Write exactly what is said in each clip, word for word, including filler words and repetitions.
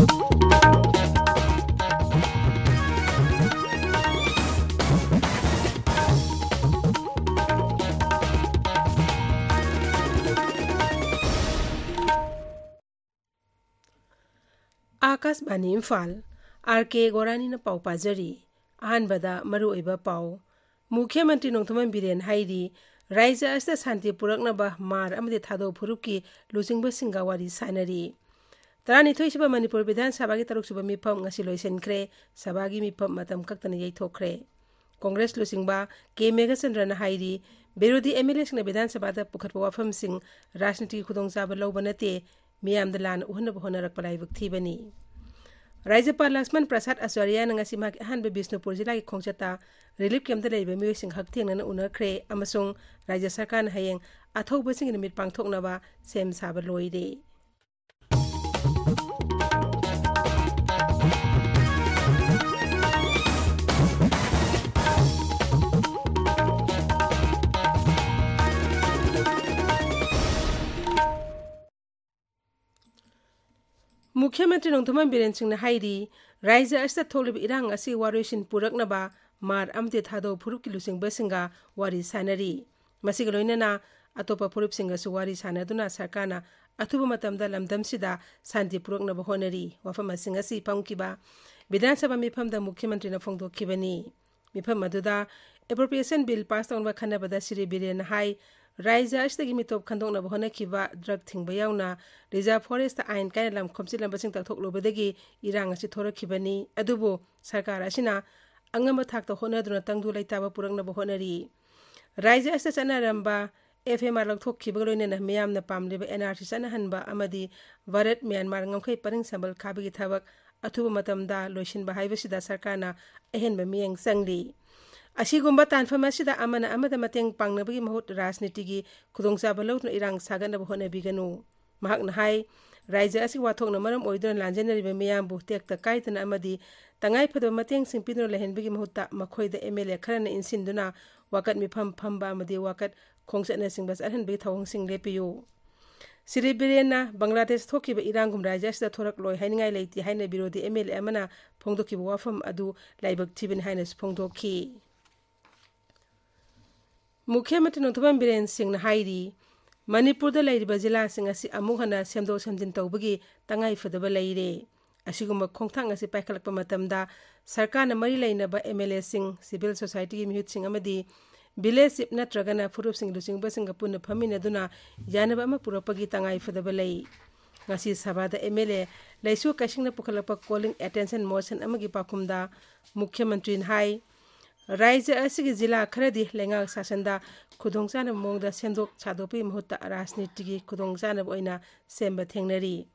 ꯑꯥꯀꯥꯁꯕꯥꯅꯤ Imphal, R ꯀꯦ ꯒꯣꯔꯥꯅꯤꯅ ꯄꯥꯎ ꯄꯥꯖꯔꯤ꯫ ꯑꯍꯥꯟꯕꯗ ꯃꯔꯨꯑꯣꯏꯕ ꯄꯥꯎ꯫ ꯃꯨꯈ꯭ꯌ ꯃꯟꯇ꯭ꯔꯤ ꯅꯣꯡꯊꯣꯝꯕꯝ ꯕꯤꯔꯦꯟ ꯍꯥꯏꯔꯤ, ꯔꯥꯏꯖ꯭ꯌ ꯑꯁꯤꯗ ꯁꯥꯟꯇꯤ ꯄꯨꯔꯛꯅꯕ ꯃꯥꯔ ꯑꯃꯗꯤ ꯊꯥꯗꯧ ꯐꯨꯔꯨꯞꯀꯤ ꯂꯨꯆꯤꯡꯕꯁꯤꯡꯒ ꯋꯥꯔꯤ ꯁꯥꯟꯅꯔꯤ꯫ ꯇꯔꯥꯅꯤꯊꯣꯏꯁꯨꯕ ꯃꯅꯤꯄꯨꯔ ꯕꯤꯙꯥꯟ ꯁꯚꯥꯒꯤ ꯇꯔꯨꯛꯁꯨꯕ ꯃꯤꯐꯝ ꯉꯁꯤ ꯂꯣꯏꯁꯤꯟꯈ꯭ꯔꯦ꯫ ꯁꯚꯥꯒꯤ ꯃꯤꯐꯝ ꯃꯇꯝ ꯀꯛꯇꯅ ꯌꯩꯊꯣꯛꯈ꯭ꯔꯦ꯫ ꯀꯣꯡꯒ꯭ꯔꯦꯁ ꯂꯨꯆꯤꯡꯕ ꯀꯦ ꯃꯦꯘꯆꯟꯗ꯭ꯔꯅ ꯍꯥꯏꯔꯤ, ꯕꯤꯔꯣꯙꯤ ꯑꯦꯝ ꯑꯦꯜ ꯑꯦꯁꯤꯡꯅ ꯕꯤꯙꯥꯟ ꯁꯚꯥꯗ ꯄꯨꯈꯠꯄ ꯋꯥꯐꯝꯁꯤꯡ ꯔꯥꯖꯅꯤꯇꯤꯒꯤ ꯈꯨꯗꯣꯡꯆꯥꯕ ꯂꯧꯕ ꯅꯠꯇꯦ, ꯃꯤꯌꯥꯝꯗ ꯂꯥꯟꯅ ꯎꯍꯟꯅꯕ ꯍꯣꯠꯅꯔꯛꯄ ꯂꯥꯏꯕꯛ ꯊꯤꯕꯅꯤ꯫ ꯔꯥꯖ꯭ꯌꯄꯥꯜ ꯂꯛꯁꯃꯟ ꯄ꯭ꯔꯁꯥꯗ ꯑꯆꯥꯔꯌꯥꯅ ꯉꯁꯤ ꯃꯍꯥꯛꯀꯤ ꯑꯍꯥꯟꯕ ꯕꯤꯁꯅꯨꯄꯨꯔ ꯖꯤꯂꯥꯒꯤ ꯈꯣꯡꯆꯠꯇ ꯔꯤꯂꯤꯐ ꯀꯦꯝꯞꯇ ꯂꯩꯔꯤꯕ ꯃꯤꯑꯣꯏꯁꯤꯡ ꯍꯛꯊꯦꯡꯅꯅ ꯎꯅꯈ꯭ꯔꯦ ꯑꯃꯁꯨꯡ ꯔꯥꯖ꯭ꯌ ꯁꯔꯀꯥꯔꯅ ꯍꯌꯦꯡ ꯑꯊꯧꯕꯁꯤꯡꯒꯤ ꯅꯨꯃꯤꯠ ꯄꯥꯡꯊꯣꯛꯅꯕ ꯁꯦꯝ ꯁꯥꯕ ꯂꯣꯏꯔꯦ꯫ ꯃꯨꯈ꯭ꯌ ꯃꯟꯇ꯭ꯔꯤ ꯅꯣꯡꯊꯣꯝꯕꯝ ꯕꯤꯔꯦꯟ ꯁꯤꯡꯅ ꯍꯥꯏꯔꯤ, ꯔꯥꯖ꯭ꯌ ꯑꯁꯤꯗ ꯊꯣꯛꯂꯤꯕ ꯏꯔꯥꯡ ꯑꯁꯤ ꯋꯥꯔꯣꯏꯁꯤꯟ ꯄꯨꯔꯛꯅꯕ ꯃꯥꯔ ꯑꯃꯗꯤ ꯊꯥꯗꯧ ꯐꯨꯔꯨꯞꯀꯤ ꯂꯨꯆꯤꯡꯕꯁꯤꯡꯒ ꯋꯥꯔꯤ ꯁꯥꯟꯅꯔꯤ꯫ ꯃꯁꯤꯒ ꯂꯣꯏꯅꯅ ꯑꯇꯣꯞꯄ ꯐꯨꯔꯨꯞꯁꯤꯡꯒꯁꯨ ꯋꯥꯔꯤ ꯁꯥꯟꯅꯗꯨꯅ ꯁꯔꯀꯥꯔꯅ ꯑꯊꯨꯕ ꯃꯇꯝꯗ ꯂꯝꯗꯝꯁꯤꯗ ꯁꯥꯟꯇꯤ ꯄꯨꯔꯛꯅꯕ ꯍꯣꯠꯅꯔꯤ꯫ ꯋꯥꯐꯝꯁꯤꯡ ꯑꯁꯤ ꯐꯝꯈꯤꯕ ꯕꯤꯙꯥꯟ ꯁꯚꯥ ꯃꯤꯐꯝꯗ ꯃꯨꯈ꯭ꯌ ꯃꯟꯇ꯭ꯔꯤꯅ ꯐꯣꯡꯗꯣꯛꯈꯤꯕꯅꯤ꯫ ꯃꯤꯐꯝ ꯑꯗꯨꯗ ꯑꯦꯄ꯭ꯔꯣꯄ꯭ꯔꯤꯌꯦꯁꯟ ꯕꯤꯜ ꯄꯥꯁ ꯇꯧꯅꯕ ꯈꯟꯅꯕꯗ ꯁ꯭ꯔꯤ ꯕꯤꯔꯦꯟꯅ ꯍꯥꯏ, ꯔꯥꯖ꯭ꯌ ꯑꯁꯤꯗꯒꯤ ꯃꯤꯇꯣꯞ ꯈꯟꯗꯣꯛꯅꯕ ꯍꯣꯠꯅꯈꯤꯕ ꯗ꯭ꯔꯒ ꯊꯤꯡꯕ ꯌꯥꯎꯅ ꯔꯤꯖꯥꯔꯚ ꯐꯣꯔꯦꯁꯇ ꯑꯥꯏꯟ ꯀꯥꯏꯅ ꯂꯝ ꯈꯣꯝꯖꯤꯜꯂꯝꯕꯁꯤꯡ ꯇꯛꯊꯣꯛꯂꯨꯕꯗꯒꯤ ꯏꯔꯥꯡ ꯑꯁꯤ ꯊꯣꯔꯛꯈꯤꯕꯅꯤ꯫ ꯑꯗꯨꯕꯨ ꯁꯔꯀꯥꯔ ꯑꯁꯤꯅ ꯑꯉꯝꯕ ꯊꯥꯛꯇ ꯍꯣꯠꯅꯗꯨꯅ ꯇꯪꯗꯨ ꯂꯩꯇꯥꯕ ꯄꯨꯔꯛꯅꯕ ꯍꯣꯠꯅꯔꯤ꯫ ꯔꯥꯖ꯭ꯌ ꯑꯁꯤꯗ ꯆꯠꯅꯔꯝꯕ ꯑꯦꯐ ꯑꯦꯝ ꯑꯥꯔ ꯂꯧꯊꯣꯛꯈꯤꯕꯒ ꯂꯣꯏꯅꯅ ꯃꯤꯌꯥꯝꯅ ꯄꯥꯝꯂꯤꯕ ꯑꯦꯟ ꯑꯥꯔ ꯁꯤ ꯆꯠꯅꯍꯟꯕ ꯑꯃꯗꯤ ꯚꯥꯔꯠ ꯃ꯭ꯌꯥꯟꯃꯥꯔ ꯉꯝꯈꯩ ꯄꯔꯤꯡ ꯁꯝꯕꯜ ꯈꯥꯕꯒꯤ ꯊꯕꯛ ꯑꯊꯨꯕ ꯃꯇꯝꯗ ꯂꯣꯏꯁꯤꯟꯕ ꯍꯥꯏꯕꯁꯤꯗ ꯁꯔꯀꯥꯔꯅ ꯑꯍꯦꯟꯕ ꯃꯤꯠꯌꯦꯡ ꯆꯪꯂꯤ꯫ ꯑꯁꯤꯒꯨꯝꯕ ꯇꯥꯟꯐꯝ ꯑꯁꯤꯗ ꯑꯃꯅ ꯑꯃꯗ ꯃꯇꯦꯡ ꯄꯥꯡꯅꯕꯒꯤ ꯃꯍꯨꯠ ꯔꯥꯖꯅꯤꯇꯤꯒꯤ ꯈꯨꯗꯣꯡꯆꯥꯕ ꯂꯧꯗꯨꯅ ꯏꯔꯥꯡ ꯁꯥꯒꯠꯅꯕ ꯍꯣꯠꯅꯕꯤꯒꯅꯨ꯫ ꯃꯍꯥꯛꯅ ꯍꯥꯏ, ꯔꯥꯖ꯭ꯌ ꯑꯁꯤꯒꯤ ꯋꯥꯊꯣꯛꯅ ꯃꯔꯝ ꯑꯣꯏꯗꯨꯅ ꯂꯥꯟꯖꯦꯟꯅꯔꯤꯕ ꯃꯤꯌꯥꯝꯕꯨ ꯇꯦꯛꯇ ꯀꯥꯏꯗꯅ ꯑꯃꯗꯤ ꯇꯉꯥꯏ ꯐꯗꯕ ꯃꯇꯦꯡꯁꯤꯡ ꯄꯤꯗꯨꯅ ꯂꯩꯍꯟꯕꯒꯤ ꯃꯍꯨꯠꯇ ꯃꯈꯣꯏꯗ ꯑꯦꯝ ꯑꯦꯜ ꯑꯦ ꯈꯔꯅ ꯏꯟꯁꯤꯟꯗꯨꯅ ꯋꯥꯀꯠ ꯃꯤꯐꯝ ꯐꯝꯕ ꯑꯃꯗꯤ ꯋꯥꯀꯠ ꯈꯣꯡꯆꯠꯅꯆꯤꯡꯕ ꯆꯠꯍꯟꯕꯒꯤ ꯊꯧꯑꯣꯡꯁꯤꯡ ꯂꯦꯞꯄꯤꯌꯨ꯫ ꯁ꯭ꯔꯤ ꯕꯤꯔꯦꯟꯅ ꯕꯪꯒ꯭ꯂꯥꯗꯦꯁ ꯊꯣꯛꯈꯤꯕ ꯏꯔꯥꯡꯒꯨꯝ ꯔꯥꯖ꯭ꯌ ꯑꯁꯤꯗ ꯊꯣꯔꯛꯂꯣꯏ ꯍꯥꯏꯅꯤꯡꯉꯥꯏ ꯂꯩꯇꯦ ꯍꯥꯏꯅ ꯕꯤꯔꯣꯙꯤ ꯑꯦꯝ ꯑꯦꯜ ꯑꯦ ꯑꯃꯅ ꯐꯣꯡꯗꯣꯛꯈꯤꯕ ꯋꯥꯐꯝ ꯑꯗꯨ ꯂꯥꯏꯕꯛ ꯊꯤꯕꯅꯤ ꯍꯥꯏꯅꯁꯨ ꯐꯣꯡꯗꯣꯛꯈꯤ꯫ ꯃꯨꯈ꯭ꯌ ꯃꯟꯇ꯭ꯔꯤ ꯅꯣꯡꯊꯣꯝꯕꯝ ꯕꯤꯔꯦꯟ ꯁꯤꯡꯅ ꯍꯥꯏꯔꯤ, ꯃꯅꯤꯄꯨꯔꯗ ꯂꯩꯔꯤꯕ ꯖꯤꯂꯥꯁꯤꯡ ꯑꯁꯤ ꯑꯃꯨꯛ ꯍꯟꯅ ꯁꯦꯝꯗꯣꯛ ꯁꯦꯝꯖꯤꯟ ꯇꯧꯕꯒꯤ ꯇꯉꯥꯏ ꯐꯗꯕ ꯂꯩꯔꯦ꯫ ꯑꯁꯤꯒꯨꯝꯕ ꯈꯣꯡꯊꯥꯡ ꯑꯁꯤ ꯄꯥꯏꯈꯠꯂꯛꯄ ꯃꯇꯝꯗ ꯁꯔꯀꯥꯔꯅ ꯃꯔꯤ ꯂꯩꯅꯕ ꯑꯦꯝ ꯑꯦꯜ ꯑꯦꯁꯤꯡ, ꯁꯤꯚꯤꯜ ꯁꯣꯁꯥꯏꯇꯤꯒꯤ ꯃꯤꯍꯨꯠꯁꯤꯡ ꯑꯃꯗꯤ ꯚꯤꯂꯦꯖ ꯆꯤꯐ ꯅꯠꯇ꯭ꯔꯒꯅ ꯐꯨꯔꯨꯞꯁꯤꯡꯒꯤ ꯂꯨꯆꯤꯡꯕꯁꯤꯡꯒ ꯄꯨꯟꯅ ꯐꯝꯃꯤꯟꯅꯗꯨꯅ ꯌꯥꯅꯕ ꯑꯃ ꯄꯨꯔꯛꯄꯒꯤ ꯇꯉꯥꯏ ꯐꯗꯕ ꯂꯩ꯫ ꯉꯁꯤ ꯁꯚꯥꯗ ꯑꯦꯝ ꯑꯦꯜ ꯑꯦ ꯂꯩꯁꯨ ꯀꯩꯁꯤꯡꯅ ꯄꯨꯈꯠꯂꯛꯄ ꯀꯣꯂꯤꯡ ꯑꯦꯇꯦꯟꯁꯟ ꯃꯣꯁꯟ ꯑꯃꯒꯤ ꯄꯥꯎꯈꯨꯝꯗ ꯃꯨꯈ꯭ꯌ ꯃꯟꯇ꯭ꯔꯤꯅ ꯍꯥꯏ, ꯔꯥꯖ꯭ꯌ ꯑꯁꯤꯒꯤ ꯖꯤꯂꯥ ꯈꯔꯗꯤ ꯂꯩꯉꯥꯛ ꯁꯥꯁꯟꯗ ꯈꯨꯗꯣꯡꯆꯥꯅꯕ ꯃꯑꯣꯡꯗ ꯁꯦꯝꯗꯣꯛ ꯁꯥꯗꯣꯛꯄꯒꯤ ꯃꯍꯨꯠꯇ ꯔꯥꯖꯅꯤꯇꯤꯒꯤ ꯈꯨꯗꯣꯡꯆꯥꯅꯕ ꯑꯣꯏꯅ ꯁꯦꯝꯕ ꯊꯦꯡꯅꯔꯤ꯫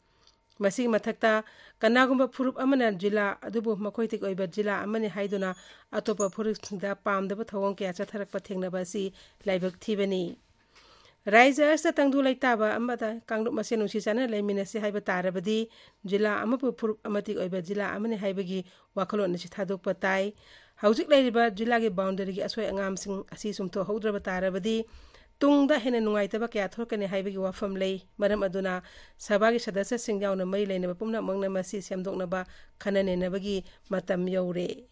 ꯃꯁꯤꯒꯤ ꯃꯊꯛꯇ, ꯀꯅꯥꯒꯨꯝꯕ ꯐꯨꯔꯨꯞ ꯑꯃꯅ ꯖꯤꯂꯥ ꯑꯗꯨꯕꯨ ꯃꯈꯣꯏꯗꯒꯤ ꯑꯣꯏꯕ ꯖꯤꯂꯥ ꯑꯃꯅꯤ ꯍꯥꯏꯗꯨꯅ ꯑꯇꯣꯞꯄ ꯐꯨꯔꯨꯞꯁꯤꯡꯗ ꯄꯥꯝꯗꯕ ꯊꯧꯑꯣꯡ ꯀꯌꯥ ꯆꯠꯊꯔꯛꯄ ꯊꯦꯡꯅꯕ ꯑꯁꯤ ꯂꯥꯏꯕꯛ ꯊꯤꯕꯅꯤ꯫ ꯔꯥꯖ꯭ꯌ ꯑꯁꯤꯗ ꯇꯪꯗꯨ ꯂꯩꯇꯥꯕ ꯑꯃꯗ ꯀꯥꯡꯂꯨꯞ ꯃꯁꯦꯜ ꯅꯨꯡꯁꯤ ꯆꯥꯟꯅꯅ ꯂꯩꯃꯤꯟꯅꯁꯤ ꯍꯥꯏꯕ ꯇꯥꯔꯕꯗꯤ, ꯖꯤꯂꯥ ꯑꯃꯕꯨ ꯐꯨꯔꯨꯞ ꯑꯃꯠꯇꯒꯤ ꯑꯣꯏꯕ ꯖꯤꯂꯥ ꯑꯃꯅꯤ ꯍꯥꯏꯕꯒꯤ ꯋꯥꯈꯜꯂꯣꯟ ꯑꯁꯤ ꯊꯥꯗꯣꯛꯄ ꯇꯥꯏ꯫ ꯍꯧꯖꯤꯛ ꯂꯩꯔꯤꯕ ꯖꯤꯂꯥꯒꯤ ꯕꯥꯎꯟꯗꯔꯤꯒꯤ ꯑꯁꯣꯏ ꯑꯉꯥꯝꯁꯤꯡ ꯑꯁꯤ ꯆꯨꯝꯊꯣꯛꯍꯧꯗ꯭ꯔꯕ ꯇꯥꯔꯕꯗꯤ, ꯇꯨꯡꯗ ꯍꯦꯟꯅ ꯅꯨꯡꯉꯥꯏꯇꯕ ꯀꯌꯥ ꯊꯣꯛꯂꯛꯀꯅꯤ ꯍꯥꯏꯕꯒꯤ ꯋꯥꯐꯝ ꯂꯩ꯫ ꯃꯔꯝ ꯑꯗꯨꯅ ꯁꯚꯥꯒꯤ ꯁꯗꯁ꯭ꯌꯁꯤꯡ ꯌꯥꯎꯅ ꯃꯔꯤ ꯂꯩꯅꯕ ꯄꯨꯝꯅꯃꯛꯅ ꯃꯁꯤ ꯁꯦꯝꯗꯣꯛꯅꯕ ꯈꯟꯅ ꯅꯩꯅꯕꯒꯤ ꯃꯇꯝ ꯌꯧꯔꯦ꯫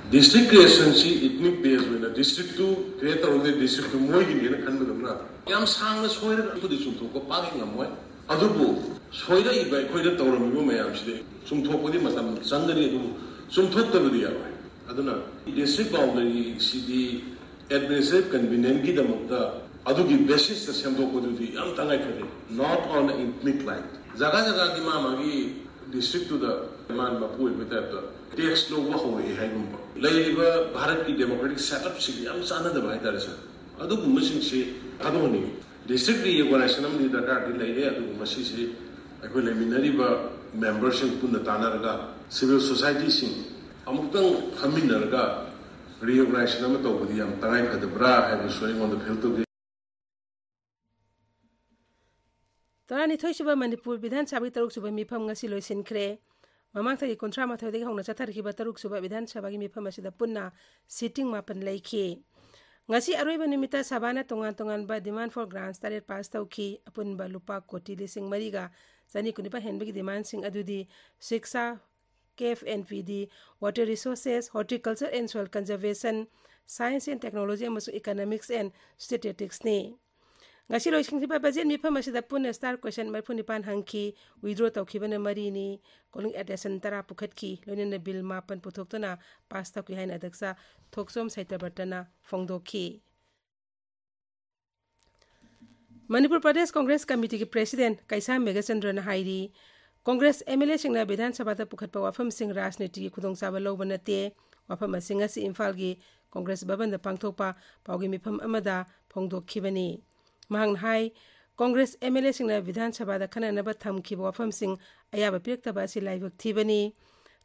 District creationꯁꯤ ethnic base ꯑꯣꯏꯅ districtꯇꯨ create ꯇꯧꯔꯒꯗꯤ districtꯇꯨ ꯃꯣꯏꯒꯤꯅꯦꯅ ꯈꯟꯕꯗꯧꯅ ꯌꯥꯝ ꯁꯥꯡꯅ ꯁꯣꯏꯔꯒ ꯑꯩꯈꯣꯏꯗꯤ ꯆꯨꯝꯊꯣꯛꯄ ꯄꯥꯛ ꯍꯦꯛ ꯉꯝꯃꯣꯏ꯫ ꯑꯗꯨꯕꯨ ꯁꯣꯏꯔꯛꯏꯕ ꯑꯩꯈꯣꯏꯗ ꯇꯧꯔꯝꯃꯤꯕ ꯃꯌꯥꯝꯁꯤꯗꯤ ꯆꯨꯝꯊꯣꯛꯄꯗꯤ ꯃꯇꯝ ꯆꯪꯒꯅꯤ, ꯑꯗꯨꯕꯨ ꯆꯨꯝꯊꯣꯛꯇꯕꯗꯤ ꯌꯥꯔꯣꯏ꯫ ꯑꯗꯨꯅ district boundaryꯁꯤꯗꯤ administrative convenienceꯀꯤꯗꯃꯛꯇ ꯑꯗꯨꯒꯤ basisꯇ ꯁꯦꯝꯗꯣꯛꯄꯗꯨꯗꯤ ꯌꯥꯝ ꯇꯉꯥꯏ ꯐꯗꯦ, not on ethnic line꯫ ꯖꯒꯥ ꯖꯒꯥꯒꯤ ꯃꯥ ꯃꯥꯒꯤ districtꯇꯨꯗ ꯃꯥꯅ ꯃꯄꯨ ꯑꯣꯏꯕ typeꯇ tax ꯂꯧꯕ ꯍꯧꯔꯛꯑꯦ ꯍꯥꯏꯒꯨꯝꯕ꯫ ꯂꯩꯔꯤꯕ ꯚꯥꯔꯠꯀꯤ democratic setupꯁꯤꯒ ꯌꯥꯝ ꯆꯥꯟꯅꯗꯕ ꯍꯥꯏꯇꯥꯔꯦ ꯁꯥꯔ꯫ ꯑꯗꯨꯒꯨꯝꯕꯁꯤꯡꯁꯤ ꯊꯥꯗꯣꯛꯍꯟꯅꯤꯡꯉꯤ꯫ District reorganization ꯑꯃꯗꯤ ꯗꯔꯀꯥꯔꯗꯤ ꯂꯩꯔꯦ, ꯑꯗꯨꯕꯨ ꯃꯁꯤꯁꯤ ꯑꯩꯈꯣꯏ ꯂꯩꯃꯤꯟꯅꯔꯤꯕ memberꯁꯤꯡ ꯄꯨꯟꯅ ꯇꯥꯟꯅꯔꯒ, civil societyꯁꯤꯡ ꯑꯃꯨꯛꯇꯪ ꯐꯝꯃꯤꯟꯅꯔꯒ reorganization ꯑꯃ ꯇꯧꯕꯗꯤ ꯌꯥꯝ ꯇꯉꯥꯏ ꯐꯗꯕ꯭ꯔꯥ ꯍꯥꯏꯕꯁꯨ ꯑꯩꯉꯣꯟꯗ feel ꯇꯧꯖꯩ꯫ ꯇꯔꯥꯅꯤꯊꯣꯏ ꯁꯨꯕ ꯃꯅꯤꯄꯨꯔ ꯕꯤꯙꯥꯟ ꯁꯚꯥꯒꯤ ꯇꯔꯨꯛ ꯁꯨꯕ ꯃꯤꯐꯝ ꯉꯁꯤ ꯂꯣꯏꯁꯤꯟꯈ꯭ꯔꯦ꯫ ꯃꯃꯥꯡ ꯊꯥꯒꯤ ꯀꯨꯟꯊ꯭ꯔꯥ ꯃꯥꯊꯣꯏꯗꯒꯤ ꯍꯧꯅ ꯆꯠꯊꯔꯛꯈꯤꯕ ꯇꯔꯨꯛ ꯁꯨꯕ ꯕꯤꯙꯥꯟ ꯁꯚꯥꯒꯤ ꯃꯤꯐꯝ ꯑꯁꯤꯗ ꯄꯨꯟꯅ sitting ꯃꯥꯄꯟ ꯂꯩꯈꯤ꯫ ꯉꯁꯤ ꯑꯔꯣꯏꯕ ꯅꯨꯃꯤꯠꯇ ꯁꯚꯥꯅ ꯇꯣꯉꯥꯟ ꯇꯣꯉꯥꯟꯕ demand for grants ꯇꯔꯦꯠ ꯄꯥꯁ ꯇꯧꯈꯤ꯫ ꯑꯄꯨꯟꯕ ꯂꯨꯄꯥ ꯀꯣꯇꯤ ꯂꯤꯁꯤꯡ ꯃꯔꯤꯒ ꯆꯅꯤ ꯀꯨꯟꯅꯤꯄꯥꯟ ꯍꯦꯟꯕꯒꯤ demandꯁꯤꯡ ꯑꯗꯨꯗꯤ ꯁꯤꯛꯁꯥ, ꯀꯦꯐ N P D, water resources, horticulture and soil conservation, science and technology ꯑꯃꯁꯨꯡ economics and statisticsꯅꯤ꯫ ꯉꯁꯤ ꯂꯣꯏꯁꯤꯟꯈꯤꯕ ꯕꯖꯦꯠ ꯃꯤꯐꯝ ꯑꯁꯤꯗ ꯄꯨꯟꯅ star question ꯃꯔꯤꯐꯨ ꯅꯤꯄꯥꯟ ꯍꯪꯈꯤ꯫ Withdraw ꯇꯧꯈꯤꯕꯅ ꯃꯔꯤꯅꯤ꯫ Calling attention ꯇꯔꯥ ꯄꯨꯈꯠꯈꯤ꯫ ꯂꯣꯏꯅꯅ ꯕꯤꯜ ꯃꯥꯄꯟ ꯄꯨꯊꯣꯛꯇꯨꯅ ꯄꯥꯁ ꯇꯧꯈꯤ ꯍꯥꯏꯅ ꯑꯗꯛꯁ ꯊꯣꯛꯆꯣꯝ ꯁꯩꯇꯕ꯭ꯔꯇꯅ ꯐꯣꯡꯗꯣꯛꯈꯤ꯫ ꯃꯅꯤꯄꯨꯔ ꯄ꯭ꯔꯗꯦꯁ ꯀꯣꯡꯒ꯭ꯔꯦꯁ ꯀꯃꯤꯇꯤꯒꯤ ꯄ꯭ꯔꯦꯁꯤꯗꯦꯟ ꯀꯩꯁꯥꯝ ꯃꯦꯘꯆꯟꯗ꯭ꯔꯅ ꯍꯥꯏꯔꯤ, ꯀꯣꯡꯒ꯭ꯔꯦꯁ ꯑꯦꯝ ꯑꯦꯜ ꯑꯦꯁꯤꯡꯅ ꯕꯤꯙꯥꯟ ꯁꯚꯥꯗ ꯄꯨꯈꯠꯄ ꯋꯥꯐꯝꯁꯤꯡ ꯔꯥꯖꯅꯤꯇꯤꯒꯤ ꯈꯨꯗꯣꯡꯆꯥꯕ ꯂꯧꯕ ꯅꯠꯇꯦ꯫ ꯋꯥꯐꯝ ꯑꯁꯤ ꯉꯁꯤ ꯏꯝꯐꯥꯜꯒꯤ ꯀꯣꯡꯒ꯭ꯔꯦꯁ ꯚꯕꯟꯗ ꯄꯥꯡꯊꯣꯛꯄ ꯄꯥꯎꯒꯤ ꯃꯤꯐꯝ ꯑꯃꯗ ꯐꯣꯡꯗꯣꯛꯈꯤꯕꯅꯤ꯫ ꯃꯍꯥꯛꯅ ꯍꯥꯏ, ꯀꯣꯡꯒ꯭ꯔꯦꯁ ꯑꯦꯝ ꯑꯦꯜ ꯑꯦꯁꯤꯡꯅ ꯕꯤꯙꯥꯟ ꯁꯚꯥꯗ ꯈꯟꯅꯅꯕ ꯊꯝꯈꯤꯕ ꯋꯥꯐꯝꯁꯤꯡ ꯑꯌꯥꯕ ꯄꯤꯔꯛꯇꯕ ꯑꯁꯤ ꯂꯥꯏꯕꯛ ꯊꯤꯕꯅꯤ꯫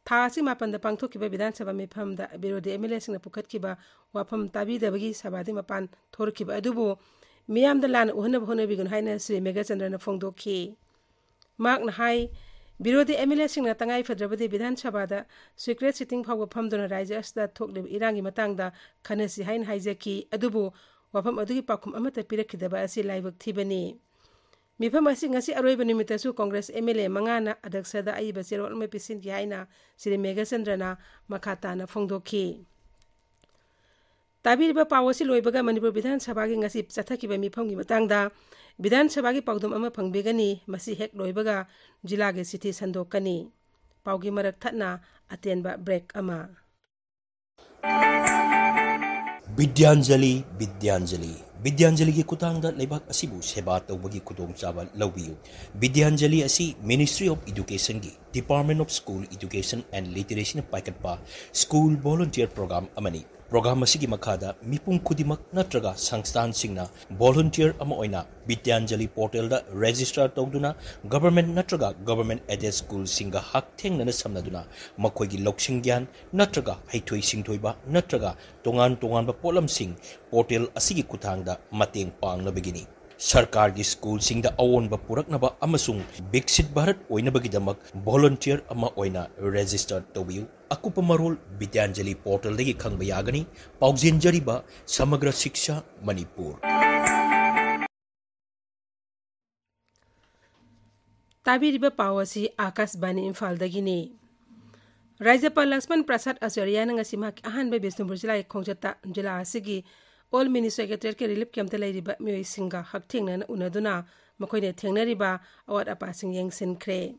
ꯊꯥ ꯑꯁꯤ ꯃꯥꯄꯟꯗ ꯄꯥꯡꯊꯣꯛꯈꯤꯕ ꯕꯤꯙꯥꯟ ꯁꯚꯥ ꯃꯤꯐꯝꯗ ꯕꯤꯔꯣꯙꯤ ꯑꯦꯝ ꯑꯦꯜ ꯑꯦꯁꯤꯡꯅ ꯄꯨꯈꯠꯈꯤꯕ ꯋꯥꯐꯝ ꯇꯥꯕꯤꯗꯕꯒꯤ ꯁꯚꯥꯗꯒꯤ ꯃꯄꯥꯟ ꯊꯣꯔꯛꯈꯤꯕ ꯑꯗꯨꯕꯨ ꯃꯤꯌꯥꯝꯗ ꯂꯥꯟꯅ ꯎꯍꯟꯅꯕ ꯍꯣꯠꯅꯕꯤꯒꯅꯨ ꯍꯥꯏꯅ ꯁ꯭ꯔꯤ ꯃꯦꯘꯆꯟꯗ꯭ꯔꯅ ꯐꯣꯡꯗꯣꯛꯈꯤ꯫ ꯃꯍꯥꯛꯅ ꯍꯥꯏ, ꯕꯤꯔꯣꯙꯤ ꯑꯦꯝ ꯑꯦꯜ ꯑꯦꯁꯤꯡꯅ ꯇꯉꯥꯏ ꯐꯗ꯭ꯔꯕꯗꯤ ꯕꯤꯙꯥꯟ ꯁꯚꯥꯗ secret sitting ꯐꯥꯎꯕ ꯐꯝꯗꯨꯅ ꯔꯥꯖ꯭ꯌ ꯑꯁꯤꯗ ꯊꯣꯛꯂꯤꯕ ꯏꯔꯥꯡꯒꯤ ꯃꯇꯥꯡꯗ ꯈꯟꯅꯁꯤ ꯍꯥꯏꯅ ꯍꯥꯏꯖꯈꯤ꯫ ꯑꯗꯨꯕꯨ ꯋꯥꯐꯝ ꯑꯗꯨꯒꯤ ꯄꯥꯎꯈꯨꯝ ꯑꯃꯠꯇ ꯄꯤꯔꯛꯈꯤꯗꯕ ꯑꯁꯤ ꯂꯥꯏꯕꯛ ꯊꯤꯕꯅꯤ꯫ ꯃꯤꯐꯝ ꯑꯁꯤ ꯉꯁꯤ ꯑꯔꯣꯏꯕ ꯅꯨꯃꯤꯠꯇꯁꯨ ꯀꯣꯡꯒ꯭ꯔꯦꯁ ꯑꯦꯝ ꯑꯦꯜ ꯑꯦ ꯃꯉꯥꯅ ꯑꯗꯛꯁꯗ ꯑꯏꯕ ꯆꯦꯔꯣꯜ ꯑꯃ ꯄꯤꯁꯤꯟꯈꯤ ꯍꯥꯏꯅ ꯁ꯭ꯔꯤ ꯃꯦꯘꯆꯟꯗ꯭ꯔꯅ ꯃꯈꯥ ꯇꯥꯅ ꯐꯣꯡꯗꯣꯛꯈꯤ꯫ ꯇꯥꯕꯤꯔꯤꯕ ꯄꯥꯎ ꯑꯁꯤ ꯂꯣꯏꯕꯒ ꯃꯅꯤꯄꯨꯔ ꯕꯤꯙꯥꯟ ꯁꯚꯥꯒꯤ ꯉꯁꯤ ꯆꯠꯊꯈꯤꯕ ꯃꯤꯐꯝꯒꯤ ꯃꯇꯥꯡꯗ ꯕꯤꯙꯥꯟ ꯁꯚꯥꯒꯤ ꯄꯥꯎꯗꯝ ꯑꯃ ꯐꯪꯕꯤꯒꯅꯤ꯫ ꯃꯁꯤ ꯍꯦꯛ ꯂꯣꯏꯕꯒ ꯖꯤꯂꯥꯒꯤ ꯆꯤꯊꯤ ꯁꯟꯗꯣꯛꯀꯅꯤ꯫ ꯄꯥꯎꯒꯤ ꯃꯔꯛ ꯊꯠꯅ ꯑꯇꯦꯟꯕ ꯕ꯭ꯔꯦꯛ ꯑꯃ꯫ ꯕꯤꯗ꯭ꯌꯥꯟꯖꯂꯤ, ꯕꯤꯗ꯭ꯌꯥꯟꯖꯂꯤ, ꯕꯤꯗ꯭ꯌꯥꯟꯖꯂꯤꯒꯤ ꯈꯨꯠꯊꯥꯡꯗ ꯂꯩꯕꯥꯛ ꯑꯁꯤꯕꯨ ꯁꯦꯕꯥ ꯇꯧꯕꯒꯤ ꯈꯨꯗꯣꯡꯆꯥꯕ ꯂꯧꯕꯤꯌꯨ꯫ ꯕꯤꯗ꯭ꯌꯥꯟꯖꯂꯤ ꯑꯁꯤ Ministry of Educationꯒꯤ Department of School Education and Literacyꯅ ꯄꯥꯏꯈꯠꯄ school volunteer program ꯑꯃꯅꯤ꯫ Program ꯑꯁꯤꯒꯤ ꯃꯈꯥꯗ ꯃꯤꯄꯨꯝ ꯈꯨꯗꯤꯡꯃꯛ ꯅꯠꯇ꯭ꯔꯒ ꯁꯪꯁꯊꯥꯟꯁꯤꯡꯅ volunteer ꯑꯃ ꯑꯣꯏꯅ ꯕꯤꯗ꯭ꯌꯥꯟꯖꯂꯤ portalꯗ register ꯇꯧꯗꯨꯅ government ꯅꯠꯇ꯭ꯔꯒ government aided schoolꯁꯤꯡꯒ ꯍꯛꯊꯦꯡꯅꯅ ꯁꯝꯅꯗꯨꯅ ꯃꯈꯣꯏꯒꯤ ꯂꯧꯁꯤꯡ ꯒ꯭ꯌꯥꯟ ꯅꯠꯇ꯭ꯔꯒ ꯍꯩꯊꯣꯏ ꯁꯤꯡꯊꯣꯏꯕ ꯅꯠꯇ꯭ꯔꯒ ꯇꯣꯉꯥꯟ ꯇꯣꯉꯥꯟꯕ ꯄꯣꯠꯂꯝꯁꯤꯡ portal ꯑꯁꯤꯒꯤ ꯈꯨꯠꯊꯥꯡꯗ ꯃꯇꯦꯡ ꯄꯥꯡꯅꯕꯒꯤꯅꯤ꯫ ꯁꯔꯀꯥꯔꯒꯤ ꯁ꯭ꯀꯨꯜꯁꯤꯡꯗ ꯑꯑꯣꯟꯕ ꯄꯨꯔꯛꯅꯕ ꯑꯃꯁꯨꯡ ꯕꯤꯛꯁꯤꯠ ꯚꯥꯔꯠ ꯑꯣꯏꯅꯕꯒꯤꯗꯃꯛ ꯚꯣꯂꯨꯟꯇꯤꯌꯔ ꯑꯃ ꯑꯣꯏꯅ ꯔꯦꯖꯤꯁꯇꯔ ꯇꯧꯕꯤꯌꯨ꯫ ꯑꯀꯨꯞꯄ ꯃꯔꯣꯜ ꯕꯤꯗ꯭ꯌꯥꯟꯖꯂꯤ ꯄꯣꯔꯇꯦꯜꯗꯒꯤ ꯈꯪꯕ ꯌꯥꯒꯅꯤ꯫ ꯄꯥꯎꯖꯦꯟꯖꯔꯤꯕ ꯁꯃꯒ꯭ꯔ ꯁꯤꯛꯁꯥ ꯃꯅꯤꯄꯨꯔ꯫ ꯇꯥꯕꯤꯔꯤꯕ ꯄꯥꯎ ꯑꯁꯤ ꯑꯥꯀꯥꯁꯕꯥꯅꯤ ꯏꯝꯐꯥꯜꯗꯒꯤꯅꯤ꯫ ꯔꯥꯖ꯭ꯌꯄꯥꯜ ꯂꯛꯁꯃꯟ ꯄ꯭ꯔꯁꯥꯗ ꯑꯆꯥꯔꯌꯥꯅ ꯉꯁꯤ ꯃꯍꯥꯛꯀꯤ ꯑꯍꯥꯟꯕ ꯕꯤꯁꯅꯨꯄꯨꯔ ꯖꯤꯂꯥꯒꯤ ꯈꯣꯡꯆꯠꯇ ꯖꯤꯂꯥ ꯑꯁꯤꯒꯤ ꯑꯣꯜ ꯃꯤꯅꯤ ꯁꯦꯀ꯭ꯔꯦꯇꯔꯤꯌꯦꯠꯀꯤ ꯔꯤꯂꯤꯐ ꯀꯦꯝꯞꯇ ꯂꯩꯔꯤꯕ ꯃꯤꯑꯣꯏꯁꯤꯡꯒ ꯍꯛꯊꯦꯡꯅꯅ ꯎꯅꯗꯨꯅ ꯃꯈꯣꯏꯅ ꯊꯦꯡꯅꯔꯤꯕ ꯑꯋꯥꯠ ꯑꯄꯥꯁꯤꯡ ꯌꯦꯡꯁꯤꯟꯈ꯭ꯔꯦ꯫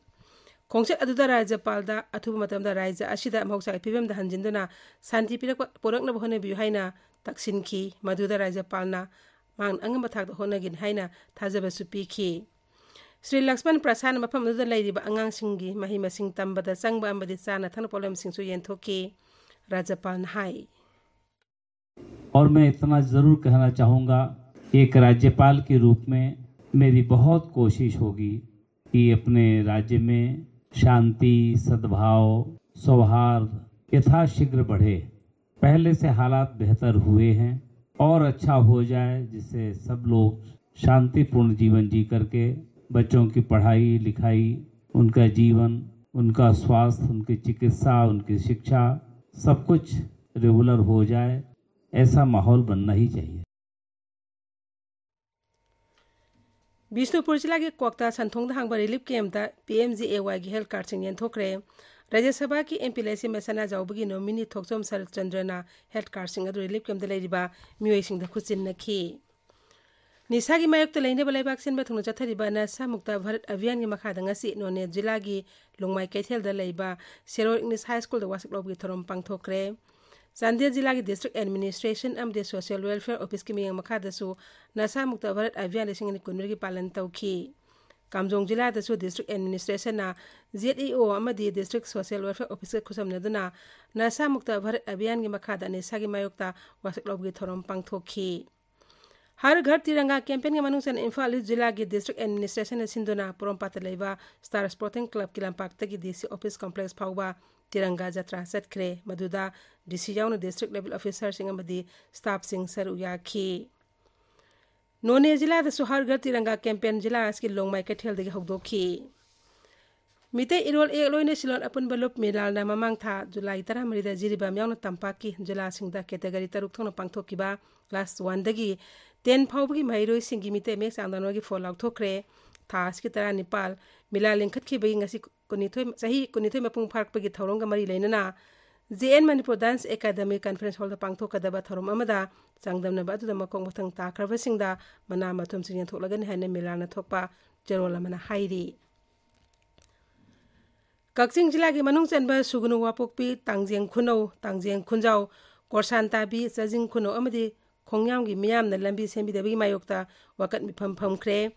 ꯈꯣꯡꯆꯠ ꯑꯗꯨꯗ ꯔꯥꯖ꯭ꯌꯄꯥꯜꯗ ꯑꯊꯨꯕ ꯃꯇꯝꯗ ꯔꯥꯖ꯭ꯌ ꯑꯁꯤꯗ ꯃꯍꯧꯁꯥꯒꯤ ꯐꯤꯕꯝꯗ ꯍꯟꯖꯤꯟꯗꯨꯅ ꯁꯥꯟꯇꯤ ꯄꯤꯔꯛꯄ, ꯄꯨꯔꯛꯅꯕ ꯍꯣꯠꯅꯕꯤꯌꯨ ꯍꯥꯏꯅ ꯇꯛꯁꯤꯟꯈꯤ꯫ ꯃꯗꯨꯗ ꯔꯥꯖ꯭ꯌꯄꯥꯜꯅ ꯃꯍꯥꯛꯅ ꯑꯉꯝꯕ ꯊꯥꯛꯇ ꯍꯣꯠꯅꯒꯅꯤ ꯍꯥꯏꯅ ꯊꯥꯖꯕꯁꯨ ꯄꯤꯈꯤ꯫ ꯁ꯭ꯔꯤ ꯂꯛꯁꯃꯟ ꯄ꯭ꯔꯁꯥꯗꯅ ꯃꯐꯝ ꯑꯗꯨꯗ ꯂꯩꯔꯤꯕ ꯑꯉꯥꯡꯁꯤꯡꯒꯤ ꯃꯍꯩ ꯃꯁꯤꯡ ꯇꯝꯕꯗ ꯆꯪꯕ ꯑꯃꯗꯤ ꯆꯥꯅ ꯊꯛꯅ ꯄꯣꯠꯂꯝꯁꯤꯡꯁꯨ ꯌꯦꯟꯊꯣꯛꯈꯤ꯫ ꯔꯥꯖ꯭ꯌꯄꯥꯜꯅ ꯍꯥꯏ꯫ और मैं इतना ज़रूर कहना चाहूँगा कि एक राज्यपाल के रूप में मेरी बहुत कोशिश होगी कि अपने राज्य में शांति, सद्भाव, सौहार्द यथाशीघ्र बढ़े। पहले से हालात बेहतर हुए हैं और अच्छा हो जाए, जिससे सब लोग शांतिपूर्ण जीवन जी करके बच्चों की पढ़ाई लिखाई, उनका जीवन, उनका स्वास्थ्य, उनकी चिकित्सा, उनकी शिक्षा, सब कुछ रेगुलर हो जाए, ऐसा माहौल बनना ही चाहिए। ꯕꯤꯁꯅꯨꯄꯨꯔ ꯖꯤꯂꯥꯒꯤ ꯀ꯭ꯋꯥꯛꯇꯥ ꯁꯟꯊꯣꯡꯗ ꯍꯥꯡꯕ ꯔꯤꯂꯤꯐ ꯀꯦꯝꯞꯇ ꯄꯤ ꯑꯦꯝ ꯖꯤ ꯑꯦ ꯋꯥꯏꯒꯤ ꯍꯦꯜꯊ ꯀꯥꯔꯗꯁꯤꯡ ꯌꯦꯟꯊꯣꯛꯈ꯭ꯔꯦ꯫ ꯔꯥꯖ꯭ꯌ ꯁꯚꯥꯒꯤ ꯑꯦꯝ ꯄꯤ ꯂꯩꯁꯦꯝꯕ ꯁꯅꯥꯖꯥꯎꯕꯒꯤ ꯅꯣꯃꯤꯅꯤ ꯊꯣꯛꯆꯣꯝ ꯁꯔꯠ ꯆꯟꯗ꯭ꯔꯅ ꯍꯦꯜꯊ ꯀꯥꯔꯗꯁꯤꯡ ꯑꯗꯨ ꯔꯤꯂꯤꯐ ꯀꯦꯝꯞꯇ ꯂꯩꯔꯤꯕ ꯃꯤꯑꯣꯏꯁꯤꯡꯗ ꯈꯨꯠꯁꯤꯟꯅꯈꯤ꯫ ꯅꯤꯁꯥꯒꯤ ꯃꯥꯌꯣꯛꯇ ꯂꯩꯅꯕ ꯂꯩꯕꯥꯛ ꯁꯤꯟꯕ ꯊꯨꯡꯅ ꯆꯠꯊꯔꯤꯕ ꯅꯁꯥ ꯃꯨꯛꯇ ꯚꯥꯔꯠ ꯑꯚꯤꯌꯥꯟꯒꯤ ꯃꯈꯥꯗ ꯉꯁꯤ ꯅꯣꯅꯦ ꯖꯤꯂꯥꯒꯤ ꯂꯣꯡꯃꯥꯏ ꯀꯩꯊꯦꯜꯗ ꯂꯩꯕ ꯁꯦꯔꯣ ꯏꯪꯂꯤꯁ ꯍꯥꯏ ꯁ꯭ꯀꯨꯜꯗ ꯋꯥꯁꯛ ꯂꯧꯕꯒꯤ ꯊꯧꯔꯝ ꯄꯥꯡꯊꯣꯛꯈ꯭ꯔꯦ꯫ ꯆꯥꯟꯗꯦꯜ ꯖꯤꯂꯥꯒꯤ ꯗꯤꯁꯇ꯭ꯔꯤꯛ ꯑꯦꯗꯃꯤꯅꯤꯁꯇ꯭ꯔꯦꯁꯟ ꯑꯃꯗꯤ ꯁꯣꯁꯤꯌꯦꯜ ꯋꯦꯜꯐꯤꯌꯔ ꯑꯣꯐꯤꯁꯀꯤ ꯃꯤꯠꯌꯦꯡ ꯃꯈꯥꯗꯁꯨ ꯅꯁꯥ ꯃꯨꯛꯇ ꯚꯥꯔꯠ ꯑꯚꯤꯌꯥꯟ ꯂꯤꯁꯤꯡ ꯑꯅꯤ ꯀꯨꯟꯃꯔꯤꯒꯤ ꯄꯥꯂꯟ ꯇꯧꯈꯤ꯫ ꯀꯥꯝꯖꯣꯡ ꯖꯤꯂꯥꯗꯁꯨ ꯗꯤꯁꯇ꯭ꯔꯤꯛ ꯑꯦꯗꯃꯤꯅꯤꯁꯇ꯭ꯔꯦꯁꯟꯅ ꯖꯦꯠ ꯏ ꯑꯣ ꯑꯃꯗꯤ ꯗꯤꯁꯇ꯭ꯔꯤꯛ ꯁꯣꯁꯤꯌꯦꯜ ꯋꯦꯜꯐꯤꯌꯔ ꯑꯣꯐꯤꯁꯀ ꯈꯨꯠꯁꯝꯅꯗꯨꯅ ꯅꯁꯥ ꯃꯨꯛꯇ ꯚꯥꯔꯠ ꯑꯚꯤꯌꯥꯟꯒꯤ ꯃꯈꯥꯗ ꯅꯤꯁꯥꯒꯤ ꯃꯥꯌꯣꯛꯇ ꯋꯥꯁꯛ ꯂꯧꯕꯒꯤ ꯊꯧꯔꯝ ꯄꯥꯡꯊꯣꯛꯈꯤ꯫ ꯍꯔ ꯘꯔ ꯇꯤꯔꯪꯒꯥ ꯀꯦꯝꯄꯦꯟꯒꯤ ꯃꯅꯨꯡ ꯆꯟꯅ ꯏꯝꯐꯥꯜ ꯏꯁ ꯖꯤꯂꯥꯒꯤ ꯗꯤꯁꯇ꯭ꯔꯤꯛ ꯑꯦꯗꯃꯤꯅꯤꯁꯇ꯭ꯔꯦꯁꯟꯅ ꯁꯤꯟꯗꯨꯅ ꯄꯣꯔꯣꯝꯄꯥꯠꯇ ꯂꯩꯕ ꯁ꯭ꯇꯥꯔ ꯁ꯭ꯄꯣꯔꯇꯤꯡ ꯀ꯭ꯂꯕꯀꯤ ꯂꯝꯄꯥꯛꯇꯒꯤ ꯗꯤ ꯁꯤ ꯑꯣꯐꯤꯁ ꯀꯣꯝꯄ꯭ꯂꯦꯛꯁ ꯐꯥꯎꯕ ꯇꯤꯔꯪꯒꯥ ꯖꯇ꯭ꯔꯥ ꯆꯠꯈ꯭ꯔꯦ꯫ ꯃꯗꯨꯗ ꯗꯤ ꯁꯤ ꯌꯥꯎꯅ ꯗꯤꯁꯇ꯭ꯔꯤꯛ ꯂꯦꯚꯦꯜ ꯑꯣꯐꯤꯁꯥꯔꯁꯤꯡ ꯑꯃꯗꯤ ꯁ꯭ꯇꯥꯐꯁꯤꯡ ꯁꯔꯨꯛ ꯌꯥꯈꯤ꯫ ꯅꯣꯅꯦ ꯖꯤꯂꯥꯗꯁꯨ ꯍꯔ ꯘꯔ ꯇꯤꯔꯪꯒꯥ ꯀꯦꯝꯄꯦꯟ ꯖꯤꯂꯥ ꯑꯁꯤꯒꯤ ꯂꯣꯡꯃꯥꯏ ꯀꯩꯊꯦꯜꯗꯒꯤ ꯍꯧꯗꯣꯛꯈꯤ꯫ ꯃꯤꯇꯩ ꯏꯔꯣꯜ ꯏꯌꯦꯛ ꯂꯣꯏꯅ ꯁꯤꯂꯣꯟ ꯑꯄꯨꯟꯕ ꯂꯨꯞ ꯃꯤꯂꯥꯜꯅ ꯃꯃꯥꯡ ꯊꯥ ꯖꯨꯂꯥꯏ ꯇꯔꯥꯃꯔꯤꯗ ꯖꯤꯔꯤꯕꯥꯝ ꯌꯥꯎꯅ ꯇꯝꯄꯥꯛꯀꯤ ꯖꯤꯂꯥꯁꯤꯡꯗ ꯀꯦꯇꯒꯣꯔꯤ ꯇꯔꯨꯛ ꯊꯣꯛꯅ ꯄꯥꯡꯊꯣꯛꯈꯤꯕ ꯀ꯭ꯂꯥꯁ ꯋꯥꯟꯗꯒꯤ ꯇꯦꯟ ꯐꯥꯎꯕꯒꯤ ꯃꯍꯩꯔꯣꯏꯁꯤꯡꯒꯤ ꯃꯤꯇꯩ ꯃꯌꯦꯛ ꯆꯥꯡꯗꯝꯅꯕꯒꯤ ꯐꯣꯜ ꯂꯥꯎꯊꯣꯛꯈ꯭ꯔꯦ꯫ ꯊꯥ ꯑꯁꯤꯒꯤ ꯇꯔꯥꯅꯤꯄꯥꯜ ꯃꯤꯂꯥ ꯂꯤꯡꯈꯠꯈꯤꯕꯒꯤ ꯉꯁꯤ ꯀꯨꯟꯅꯤꯊꯣꯏ, ꯆꯍꯤ ꯀꯨꯟꯅꯤꯊꯣꯏ ꯃꯄꯨꯡ ꯐꯥꯔꯛꯄꯒꯤ ꯊꯧꯔꯝꯒ ꯃꯔꯤ ꯂꯩꯅꯅ J and Manipur dance academy conference ꯍꯣꯜꯗ ꯄꯥꯡꯊꯣꯛꯀꯗꯕ ꯊꯧꯔꯝ ꯑꯃꯗ ꯆꯥꯡꯗꯝꯅꯕ ꯑꯗꯨꯗ ꯃꯀꯣꯛ ꯃꯊꯪ ꯇꯥꯈ꯭ꯔꯕꯁꯤꯡꯗ ꯃꯅꯥ ꯃꯊꯨꯝꯁꯤꯡ ꯌꯦꯟꯊꯣꯛꯂꯒꯅꯤ ꯍꯥꯏꯅ ꯃꯤꯂꯥꯜꯅ ꯊꯣꯛꯄ ꯆꯦꯔꯣꯜ ꯑꯃꯅ ꯍꯥꯏꯔꯤ꯫ ꯀꯛꯆꯤꯡ ꯖꯤꯂꯥꯒꯤ ꯃꯅꯨꯡ ꯆꯟꯕ ꯁꯨꯒꯅꯨ, ꯋꯥꯄꯣꯛꯄꯤ, ꯇꯥꯡꯖꯦꯡ ꯈꯨꯅꯧ, ꯇꯥꯡꯖꯦꯡ ꯈꯨꯟꯖꯥꯎ, ꯀꯣꯔꯁꯥꯟ ꯇꯥꯕꯤ, ꯆꯥꯖꯤꯡ ꯈꯨꯅꯧ ꯑꯃꯗꯤ ꯈꯣꯡꯌꯥꯝꯒꯤ ꯃꯤꯌꯥꯝꯅ ꯂꯝꯕꯤ ꯁꯦꯝꯕꯤꯗꯕꯒꯤ ꯃꯥꯌꯣꯛꯇ ꯋꯥꯀꯠ ꯃꯤꯐꯝ ꯐꯝꯈ꯭ꯔꯦ꯫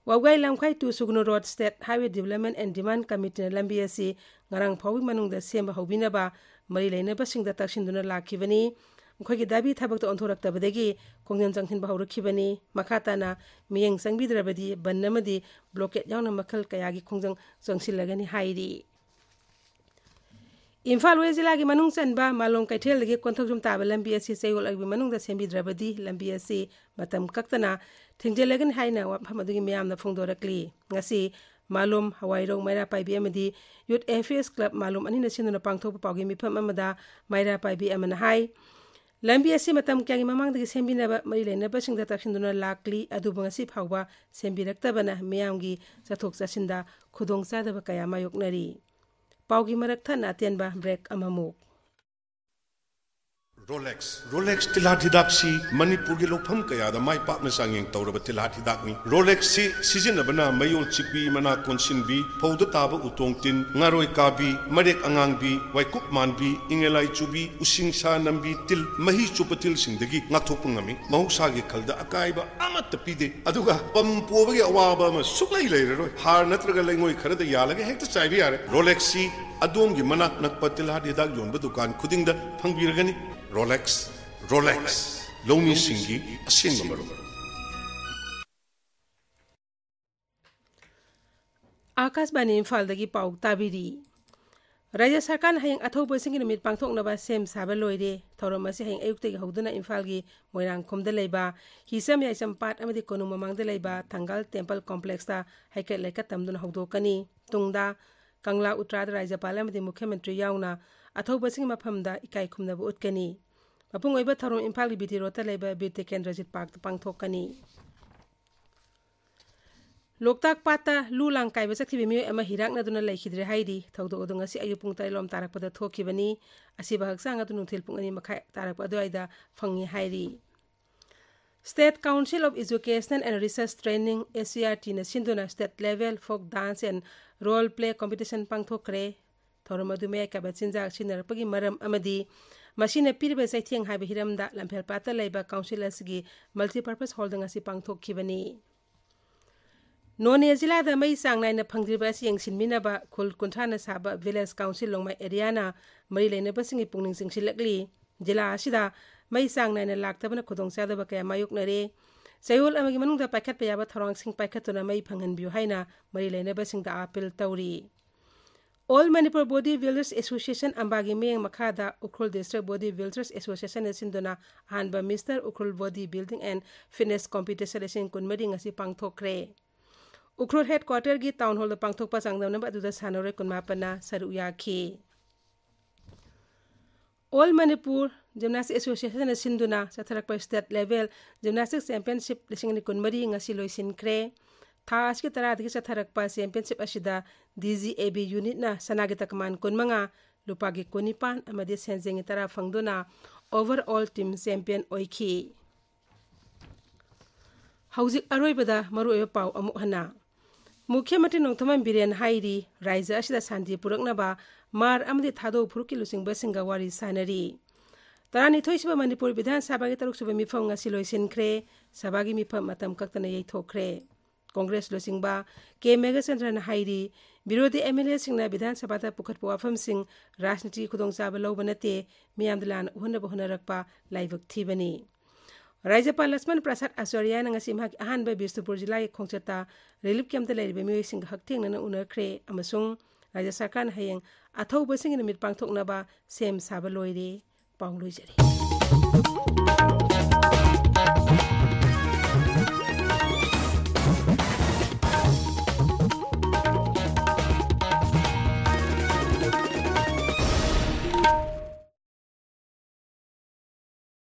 ꯋꯥꯕꯒꯥꯏ ꯂꯝꯈꯥꯏ ꯇꯨ ꯁꯨꯒꯅꯨ road state highway development and demand ꯀꯃꯤꯇꯤꯅ ꯂꯝꯕꯤ ꯑꯁꯤ ꯉꯔꯥꯡ ꯐꯥꯎꯒꯤ ꯃꯅꯨꯡꯗ ꯁꯦꯝꯕ ꯍꯧꯕꯤꯅꯕ ꯃꯔꯤ ꯂꯩꯅꯕꯁꯤꯡꯗ ꯇꯛꯁꯤꯟꯗꯨꯅ ꯂꯥꯛꯈꯤꯕꯅꯤ꯫ ꯃꯈꯣꯏꯒꯤ ꯗꯥꯕꯤ ꯊꯕꯛꯇ ꯑꯣꯟꯊꯣꯔꯛꯇꯕꯗꯒꯤ ꯈꯣꯡꯖꯪ ꯆꯪꯁꯤꯟꯕ ꯍꯧꯔꯛꯈꯤꯕꯅꯤ꯫ ꯃꯈꯥ ꯇꯥꯅ ꯃꯤꯠꯌꯦꯡ ꯆꯪꯕꯤꯗ꯭ꯔꯕꯗꯤ ꯕꯟ ꯑꯃꯗꯤ ꯕ꯭ꯂꯣꯀꯦꯠ ꯌꯥꯎꯅ ꯃꯈꯜ ꯀꯌꯥꯒꯤ ꯈꯣꯡꯖꯪ ꯆꯪꯁꯤꯜꯂꯒꯅꯤ ꯍꯥꯏꯔꯤ꯫ ꯏꯝꯐꯥꯜ ꯋꯦꯁ ꯖꯤꯂꯥꯒꯤ ꯃꯅꯨꯡ ꯆꯟꯕ ꯃꯥꯂꯣꯝ ꯀꯩꯊꯦꯜꯗꯒꯤ ꯀꯣꯟꯊꯧꯖꯝ ꯇꯥꯕ ꯂꯝꯕꯤ ꯑꯁꯤ ꯆꯌꯣꯜ ꯑꯃꯒꯤ ꯃꯅꯨꯡꯗ ꯁꯦꯝꯕꯤꯗ꯭ꯔꯕꯗꯤ ꯂꯝꯕꯤ ꯑꯁꯤ ꯃꯇꯝ ꯀꯛꯇꯅ ꯊꯤꯡꯖꯤꯜꯂꯒꯅꯤ ꯍꯥꯏꯅ ꯋꯥꯐꯝ ꯑꯗꯨꯒꯤ ꯃꯤꯌꯥꯝꯅ ꯐꯣꯡꯗꯣꯔꯛꯂꯤ꯫ ꯉꯁꯤ ꯃꯥꯂꯣꯝ, ꯍꯋꯥꯏꯔꯣꯡ, ꯃꯩꯔꯥ ꯄꯥꯏꯕꯤ ꯑꯃꯗꯤ ꯌꯨꯠ ꯑꯦꯐꯤꯌꯔꯁ ꯀ꯭ꯂꯕ ꯃꯥꯂꯣꯝ ꯑꯅꯤꯅ ꯁꯤꯟꯗꯨꯅ ꯄꯥꯡꯊꯣꯛꯄ ꯄꯥꯎꯒꯤ ꯃꯤꯐꯝ ꯑꯃꯗ ꯃꯩꯔꯥ ꯄꯥꯏꯕꯤ ꯑꯃꯅ ꯍꯥꯏ, ꯂꯝꯕꯤ ꯑꯁꯤ ꯃꯇꯝ ꯀꯌꯥꯒꯤ ꯃꯃꯥꯡꯗꯒꯤ ꯁꯦꯝꯕꯤꯅꯕ ꯃꯔꯤ ꯂꯩꯅꯕꯁꯤꯡꯗ ꯇꯛꯁꯤꯟꯗꯨꯅ ꯂꯥꯛꯂꯤ, ꯑꯗꯨꯕꯨ ꯉꯁꯤ ꯐꯥꯎꯕ ꯁꯦꯝꯕꯤꯔꯛꯇꯕꯅ ꯃꯤꯌꯥꯝꯒꯤ ꯆꯠꯊꯣꯛ ꯆꯠꯁꯤꯟꯗ ꯈꯨꯗꯣꯡꯆꯥꯗꯕ ꯀꯌꯥ ꯃꯥꯌꯣꯛꯅꯔꯤ꯫ ꯄꯥꯎꯒꯤ ꯃꯔꯛ ꯊꯠꯅ ꯑꯇꯦꯟꯕ ꯕ꯭ꯔꯦꯛ ꯑꯃꯃꯨꯛ꯫ ꯔꯣꯂꯦꯛꯁ꯫ ꯔꯣꯂꯦꯛꯁ ꯇꯤꯜꯍꯥꯠ ꯍꯤꯗꯥꯛꯁꯤ ꯃꯅꯤꯄꯨꯔꯒꯤ ꯂꯧꯐꯝ ꯀꯌꯥꯗ ꯃꯥꯏ ꯄꯥꯛꯅ ꯆꯥꯡꯌꯦꯡ ꯇꯧꯔꯕ ꯇꯤꯜꯍꯥꯠ ꯍꯤꯗꯥꯛꯅꯤ꯫ ꯔꯣꯂꯦꯛꯁꯁꯤ ꯁꯤꯖꯤꯟꯅꯕꯅ ꯃꯌꯣꯜ ꯆꯤꯛꯄꯤ, ꯃꯅꯥ ꯀꯣꯟꯁꯤꯟꯕꯤ, ꯐꯧꯗ ꯇꯥꯕ ꯎꯇꯣꯡ ꯇꯤꯟ, ꯉꯥꯔꯣꯏ ꯀꯥꯕꯤ, ꯃꯔꯦꯛ ꯑꯉꯥꯡꯕꯤ, ꯋꯥꯏꯀꯨꯞ ꯃꯥꯟꯕꯤ, ꯏꯉꯦꯂꯥꯏ ꯆꯨꯕꯤ, ꯎꯁꯤꯡꯁꯥ ꯅꯝꯕꯤ, ꯇꯤꯜ, ꯃꯍꯤ ꯆꯨꯞꯄ ꯇꯤꯜꯁꯤꯡꯗꯒꯤ ꯉꯥꯛꯊꯣꯛꯄ ꯉꯝꯃꯤ꯫ ꯃꯍꯧꯁꯥꯒꯤ ꯈꯜꯗ ꯑꯀꯥꯏꯕ ꯑꯃꯠꯇ ꯄꯤꯗꯦ꯫ ꯑꯗꯨꯒ ꯄꯝ ꯄꯣꯕꯒꯤ ꯑꯋꯥꯕ ꯑꯃ ꯁꯨꯛꯂꯩ ꯂꯩꯔꯔꯣꯏ꯫ ꯍꯥꯔ ꯅꯠꯇ꯭ꯔꯒ ꯂꯩꯉꯣꯏ ꯈꯔꯗ ꯌꯥꯜꯂꯒ ꯍꯦꯛꯇ ꯆꯥꯏꯕ ꯌꯥꯔꯦ꯫ ꯔꯣꯂꯦꯛꯁꯁꯤ ꯑꯗꯣꯝꯒꯤ ꯃꯅꯥꯛ ꯅꯛꯄ ꯇꯤꯜꯍꯥꯠ ꯍꯤꯗꯥꯛ ꯌꯣꯟꯕ ꯗꯨꯀꯥꯟ ꯈꯨꯗꯤꯡꯗ ꯐꯪꯕꯤꯔꯒꯅꯤ꯫ ꯔꯣꯂꯦꯛꯁ, ꯔꯣꯂꯦꯛꯁ, ꯂꯧꯃꯤꯁꯤꯡꯒꯤ ꯑꯁꯦꯡꯕ ꯃꯔꯨꯞ꯫ ꯑꯥꯀꯥꯁꯕꯥꯅꯤ ꯏꯝꯐꯥꯜꯗꯒꯤ ꯄꯥꯎ ꯇꯥꯕꯤꯔꯤ꯫ ꯔꯥꯖ꯭ꯌ ꯁꯔꯀꯥꯔꯅ ꯍꯌꯦꯡ ꯑꯊꯧꯕꯁꯤꯡꯒꯤ ꯅꯨꯃꯤꯠ ꯄꯥꯡꯊꯣꯛꯅꯕ ꯁꯦꯝ ꯁꯥꯕ ꯂꯣꯏꯔꯦ꯫ ꯊꯧꯔꯝ ꯑꯁꯤ ꯍꯌꯦꯡ ꯑꯌꯨꯛꯇꯒꯤ ꯍꯧꯗꯨꯅ ꯏꯝꯐꯥꯜꯒꯤ ꯃꯣꯏꯔꯥꯡꯈꯣꯝꯗ ꯂꯩꯕ ꯍꯤꯁꯝ ꯌꯥꯏꯁꯝ ꯄꯥꯠ ꯑꯃꯗꯤ ꯀꯣꯅꯨꯡ ꯃꯃꯥꯡꯗ ꯂꯩꯕ ꯊꯪꯒꯥꯜ ꯇꯦꯝꯄꯜ ꯀꯣꯝꯄ꯭ꯂꯦꯛꯁꯇ ꯍꯩꯀꯠ ꯂꯩꯀꯠ ꯇꯝꯗꯨꯅ ꯍꯧꯗꯣꯛꯀꯅꯤ꯫ ꯇꯨꯡꯗ ꯀꯪꯂꯥ ꯎꯇ꯭ꯔꯥꯗ ꯔꯥꯖ꯭ꯌꯄꯥꯜ ꯑꯃꯗꯤ ꯃꯨꯈ꯭ꯌ ꯃꯟꯇ꯭ꯔꯤ ꯌꯥꯎꯅ ꯑꯊꯧꯕꯁꯤꯡꯒꯤ ꯃꯐꯝꯗ ꯏꯀꯥꯏ ꯈꯨꯝꯅꯕ ꯎꯠꯀꯅꯤ꯫ ꯃꯄꯨꯡ ꯑꯣꯏꯕ ꯊꯧꯔꯝ ꯏꯝꯐꯥꯜꯒꯤ ꯕꯤ ꯇꯤ ꯔꯣꯗꯇ ꯂꯩꯕ ꯕꯤꯔ ꯇꯤꯀꯦꯟꯗ꯭ꯔꯖꯤꯠ ꯄꯥꯔꯛꯇ ꯄꯥꯡꯊꯣꯛꯀꯅꯤ꯫ ꯂꯣꯛꯇꯥꯛ ꯄꯥꯠꯇ ꯂꯨ ꯂꯥꯡ ꯀꯥꯏꯕ ꯆꯠꯈꯤꯕ ꯃꯤꯑꯣꯏ ꯑꯃ ꯍꯤꯔꯥꯛꯅꯗꯨꯅ ꯂꯩꯈꯤꯗ꯭ꯔꯦ ꯍꯥꯏꯔꯤ꯫ ꯊꯧꯗꯣꯛ ꯑꯗꯨ ꯉꯁꯤ ꯑꯌꯨꯛ ꯄꯨꯡ ꯇꯔꯦꯠ ꯂꯣꯝ ꯇꯥꯔꯛꯄꯗ ꯊꯣꯛꯈꯤꯕꯅꯤ꯫ ꯑꯁꯤꯕ ꯍꯛꯆꯥꯡ ꯑꯗꯨ ꯅꯨꯡꯊꯤꯜ ꯄꯨꯡ ꯑꯅꯤ ꯃꯈꯥꯏ ꯇꯥꯔꯛꯄ ꯑꯗꯨꯋꯥꯏꯗ ꯐꯪꯉꯤ ꯍꯥꯏꯔꯤ꯫ State Council of Education and Research Training, S C R T ꯅ ꯁꯤꯟꯗꯨꯅ State Level Folk Dance and Role Play Competition ꯄꯥꯡꯊꯣꯛꯈ꯭ꯔꯦ꯫ ꯊꯧꯔꯝ ꯑꯗꯨ ꯃꯌꯥꯏ ꯀꯥꯏꯕ ꯆꯤꯟꯖꯥꯛ ꯁꯤꯖꯤꯟꯅꯔꯛꯄꯒꯤ ꯃꯔꯝ ꯑꯃꯗꯤ ꯃꯁꯤꯅ ꯄꯤꯔꯤꯕ ꯆꯩꯊꯦꯡ ꯍꯥꯏꯕ ꯍꯤꯔꯝꯗ ꯂꯝꯐꯦꯜꯄꯥꯠꯇ ꯂꯩꯕ council ꯑꯁꯤꯒꯤ multipurpose hall ꯗ ꯉꯁꯤ ꯄꯥꯡꯊꯣꯛꯈꯤꯕꯅꯤ꯫ ꯅꯣꯅꯦ ꯖꯤꯂꯥꯗ ꯃꯩ ꯆꯥꯡ ꯅꯥꯏꯅ ꯐꯪꯗ꯭ꯔꯤꯕ ꯑꯁꯤ ꯌꯦꯡꯁꯤꯟꯕꯤꯅꯕ ꯈꯨꯜ ꯀꯨꯟꯊ꯭ꯔꯥꯅ ꯁꯥꯕ village council ꯂꯣꯡꯃꯥꯏ area ꯅ ꯃꯔꯤ ꯂꯩꯅꯕꯁꯤꯡꯒꯤ ꯄꯨꯛꯅꯤꯡ ꯆꯤꯡꯁꯤꯜꯂꯛꯂꯤ꯫ ꯖꯤꯂꯥ ꯑꯁꯤꯗ ꯃꯩ ꯆꯥꯡ ꯅꯥꯏꯅ ꯂꯥꯛꯇꯕꯅ ꯈꯨꯗꯣꯡꯆꯥꯗꯕ ꯀꯌꯥ ꯃꯥꯌꯣꯛꯅꯔꯦ꯫ ꯆꯌꯣꯜ ꯑꯃꯒꯤ ꯃꯅꯨꯡꯗ ꯄꯥꯏꯈꯠꯄ ꯌꯥꯕ ꯊꯧꯔꯥꯡꯁꯤꯡ ꯄꯥꯏꯈꯠꯇꯨꯅ ꯃꯩ ꯐꯪꯍꯟꯕꯤꯌꯨ ꯍꯥꯏꯅ ꯃꯔꯤ ꯂꯩꯅꯕꯁꯤꯡꯗ appeal ꯇꯧꯔꯤ꯫ All Manipur Body Builders Association ꯑꯝꯕꯥꯒꯤ ꯃꯤꯠꯌꯦꯡ ꯃꯈꯥꯗ Ukhrul District Body Builders Association ꯅ ꯁꯤꯟꯗꯨꯅ ꯑꯍꯥꯟꯕ Mister Ukhrul Body Building and Fitness Competition ꯂꯤꯁꯤꯡ ꯀꯨꯟꯃꯔꯤ ꯉꯁꯤ ꯄꯥꯡꯊꯣꯛꯈ꯭ꯔꯦ꯫ ꯎꯈ꯭ꯔꯨꯜ headquarter ꯒꯤ town hall ꯗ ꯄꯥꯡꯊꯣꯛꯄ ꯆꯥꯡꯗꯝꯅꯕ ꯑꯗꯨꯗ ꯁꯥꯟꯅꯔꯣꯏ ꯀꯨꯟꯃꯥꯄꯟꯅ ꯁꯔꯨꯛ ꯌꯥꯈꯤ꯫ All Manipur Gymnastic Association ꯅ ꯁꯤꯟꯗꯨꯅ ꯆꯠꯊꯔꯛꯄ State Level Gymnastic Championship ꯂꯤꯁꯤꯡ ꯑꯅꯤ ꯀꯨꯟꯃꯔꯤ ꯉꯁꯤ ꯂꯣꯏꯁꯤꯟꯈ꯭ꯔꯦ꯫ ꯊꯥ ꯑꯁꯤꯒꯤ ꯇꯔꯥꯗꯒꯤ ꯆꯠꯊꯔꯛꯄ championship ꯑꯁꯤꯗ D G A B unit ꯅ ꯁꯅꯥꯒꯤ ꯇꯀꯃꯥꯟ ꯀꯨꯟꯃꯉꯥ, ꯂꯨꯄꯥꯒꯤ ꯀꯨꯟꯅꯤꯄꯥꯟ ꯑꯃꯗꯤ ꯁꯦꯟꯖꯦꯡꯒꯤ ꯇꯔꯥ ꯐꯪꯗꯨꯅ overall team champion ꯑꯣꯏꯈꯤ꯫ ꯍꯧꯖꯤꯛ ꯑꯔꯣꯏꯕꯗ ꯃꯔꯨꯑꯣꯏꯕ ꯄꯥꯎ ꯑꯃꯨꯛ ꯍꯟꯅ꯫ ꯃꯨꯈ꯭ꯌ ꯃꯟꯇ꯭ꯔꯤ ꯅꯣꯡꯊꯣꯝꯕꯝ ꯕꯤꯔꯦꯟ ꯍꯥꯏꯔꯤ, ꯔꯥꯖ꯭ꯌ ꯑꯁꯤꯗ ꯁꯥꯟꯇꯤ ꯄꯨꯔꯛꯅꯕ ꯃꯥꯔ ꯑꯃꯗꯤ ꯊꯥꯗꯧ ꯐꯨꯔꯨꯞꯀꯤ ꯂꯨꯆꯤꯡꯕꯁꯤꯡꯒ ꯋꯥꯔꯤ ꯁꯥꯟꯅꯔꯤ꯫ ꯇꯔꯥꯅꯤꯊꯣꯏꯁꯨꯕ ꯃꯅꯤꯄꯨꯔ ꯕꯤꯙꯥꯟ ꯁꯚꯥꯒꯤ ꯇꯔꯨꯛꯁꯨꯕ ꯃꯤꯐꯝ ꯉꯁꯤ ꯂꯣꯏꯁꯤꯟꯈ꯭ꯔꯦ꯫ ꯁꯚꯥꯒꯤ ꯃꯤꯐꯝ ꯃꯇꯝ ꯀꯛꯇꯅ ꯌꯩꯊꯣꯛꯈ꯭ꯔꯦ꯫ ꯀꯣꯡꯒ꯭ꯔꯦꯁ ꯂꯨꯆꯤꯡꯕ ꯀꯦ ꯃꯦꯘꯆꯟꯗ꯭ꯔꯅ ꯍꯥꯏꯔꯤ, ꯕꯤꯔꯣꯙꯤ M L A ꯁꯤꯡꯅ ꯕꯤꯙꯥꯟ ꯁꯚꯥꯗ ꯄꯨꯈꯠꯄ ꯋꯥꯐꯝꯁꯤꯡ ꯔꯥꯖꯅꯤꯇꯤ ꯈꯨꯗꯣꯡꯆꯥꯕ ꯂꯧꯕ ꯅꯠꯇꯦ, ꯃꯤꯌꯥꯝꯗ ꯂꯥꯟꯅ ꯎꯍꯟꯅꯕ ꯍꯣꯠꯅꯔꯛꯄ ꯂꯥꯏꯕꯛ ꯊꯤꯕꯅꯤ꯫ ꯔꯥꯖ꯭ꯌꯄꯥꯜ ꯂꯛꯁꯃꯟ ꯄ꯭ꯔꯁꯥꯗ ꯑꯆꯥꯔꯌꯥꯅ ꯉꯁꯤ ꯃꯍꯥꯛꯀꯤ ꯑꯍꯥꯟꯕ ꯕꯤꯁꯅꯨꯄꯨꯔ ꯖꯤꯂꯥꯒꯤ ꯈꯣꯡꯆꯠꯇ relief camp ꯇ ꯂꯩꯔꯤꯕ ꯃꯤꯑꯣꯏꯁꯤꯡꯒ ꯍꯛꯊꯦꯡꯅꯅ ꯎꯅꯈ꯭ꯔꯦ ꯑꯃꯁꯨꯡ ꯔꯥꯖ꯭ꯌ ꯁꯔꯀꯥꯔꯅ ꯍꯌꯦꯡ ꯑꯊꯧꯕꯁꯤꯡꯒꯤ ꯅꯨꯃꯤꯠ ꯄꯥꯡꯊꯣꯛꯅꯕ ꯁꯦꯝ ꯁꯥꯕ ꯂꯣꯏꯔꯦ꯫ ꯄꯥꯎ ꯂꯣꯏꯖꯔꯦ꯫